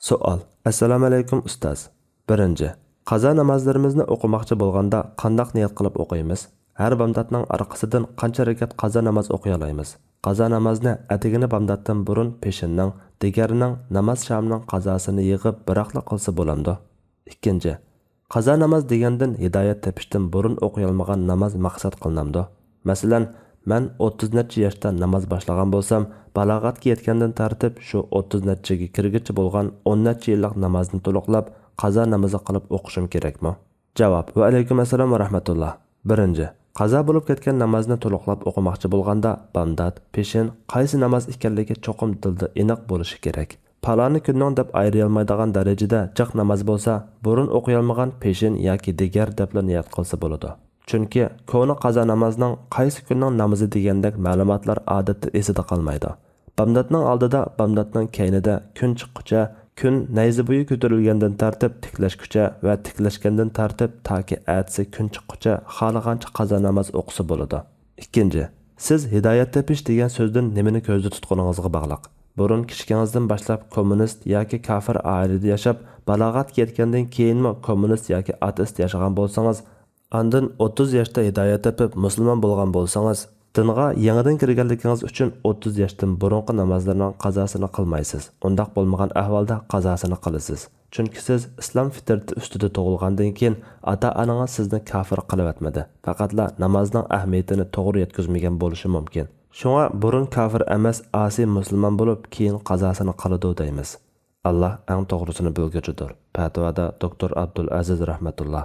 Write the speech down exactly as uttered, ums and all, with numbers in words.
سوئال. ئەسسالامۇئەلەيكۇم ئۇستاز. بىرىنچى، قازا نامازلىرىمىزنى ئوقۇماقچى بولغاندا قانداق نىيەت قىلىپ ئوقۇيمىز؟ ھەر بامداتنىڭ ئارقىسىدىن قانچە رەكەت قازا ناماز ئوقۇيالايمىز؟ قازا نامازنى ئەتىگىنى بامداتتىن بۇرۇن پېشىننىڭ، دىگەرنىڭ، ناماز شامىنىڭ قازاسىنى يىغىپ بىراقلا قىلسا بولامدۇ؟ ئىككىنچى، قازا ناماز دېگەندىن ھىدايەت تېپىشتىن بۇرۇن ئوقۇيالمىغان ناماز مەقسەت قىلىنامدۇ؟ مەسىلەن، مەن ئوتتۇز نەچچە ياشتا ناماز باشلىغان بولسام، بالاغەتكە يەتكەندىن تارتىپ شۇ ئوتتۇز نەچچىگە كىرگۈچە بولغان ئون نەچچە يىللىق نامازنى تولۇقلاپ، قازا نامىزى قىلىپ ئوقۇشۇم كېرەكمۇ؟ جاۋاب. ۋەئەلەيكۇم ئەسسالام ۋە رەھمەتۇللا. بىرىنچى، قازا بولۇپ كەتكەن نامازنى تولۇقلاپ ئوقۇماقچى بولغاندا، بامدات، پېشىن، قايسى ناماز ئىكەنلىكى چوقۇم دىلدا ئېنىق بولۇشى كېرەك. پالانى كۈننىڭ دەپ ئايرىيالمايدىغان دەرىجىدە جىق ناماز بولسا، بۇرۇن ئوقۇيالمىغان پېشىن ياكى دىگەر دەپلا نىيەت قىلسا بولىدۇ. چۈنكى كونا قازا نامازنىڭ قايسى كۈننىڭ نامىزى دېگەندەك مەلۇماتلار ئادەتتە ئېسىدە قالمايدۇ. بامداتنىڭ ئالدىدا، بامداتنىڭ كەينىدە، كۈن چىققۇچە، كۈن نەيزە بويى كۆتۈرۈلگەندىن تارتىپ تىكلەشكۈچە ۋە تىكلەشكەندىن تارتىپ تاكى ئەتىسى كۈن چىققۇچە خالىغانچە قازا ناماز ئوقۇسا بولىدۇ. ئىككىنچى، سىز ھىدايەت تېپىش دېگەن سۆزدىن نېمىنى كۆزدە تۇتقىنىڭىزغا باغلىق. بۇرۇن كىچىكىڭىزدىن باشلاپ كوممۇنىست ياكى كافىر ئائىلىدە ياشاپ، بالاغەتكە يەتكەندىن كېيىنمۇ كوممۇنىست ياكى ئاتېئىست ياشىغان بولسىڭىز، ئاندىن ئوتتۇز ياشتا ھىدايەت تېپىپ مۇسۇلمان بولغان بولسىڭىز، دىنغا يېڭىدىن كىرگەنلىكىڭىز ئۈچۈن ئوتتۇز ياشتىن بۇرۇنقى نامازلىرىنىڭ قازاسىنى قىلمايسىز. ئۇنداق بولمىغان ئەھۋالدا قازاسىنى قىلىسىز. چۈنكى سىز ئىسلام فىترىتى ئۈستىدە تۇغۇلغاندىن كېيىن ئاتا-ئانىڭىز سىزنى كافىر قىلىۋەتمىدى. پەقەتلا نامازنىڭ ئەھمىيىتىنى توغرا يەتكۈزمىگەن بولۇشى مۇمكىن. شۇڭا بۇرۇن كافىر ئەمەس، ئاسىي مۇسۇلمان بولۇپ، كېيىن قازاسىنى قىلىدۇ دەيمىز. ئاللا ئەڭ توغرىسىنى بىلگۈچىدۇر. پەتىۋادا دوكتور ئابدۇل ئەزىز رەھمەتۇللا.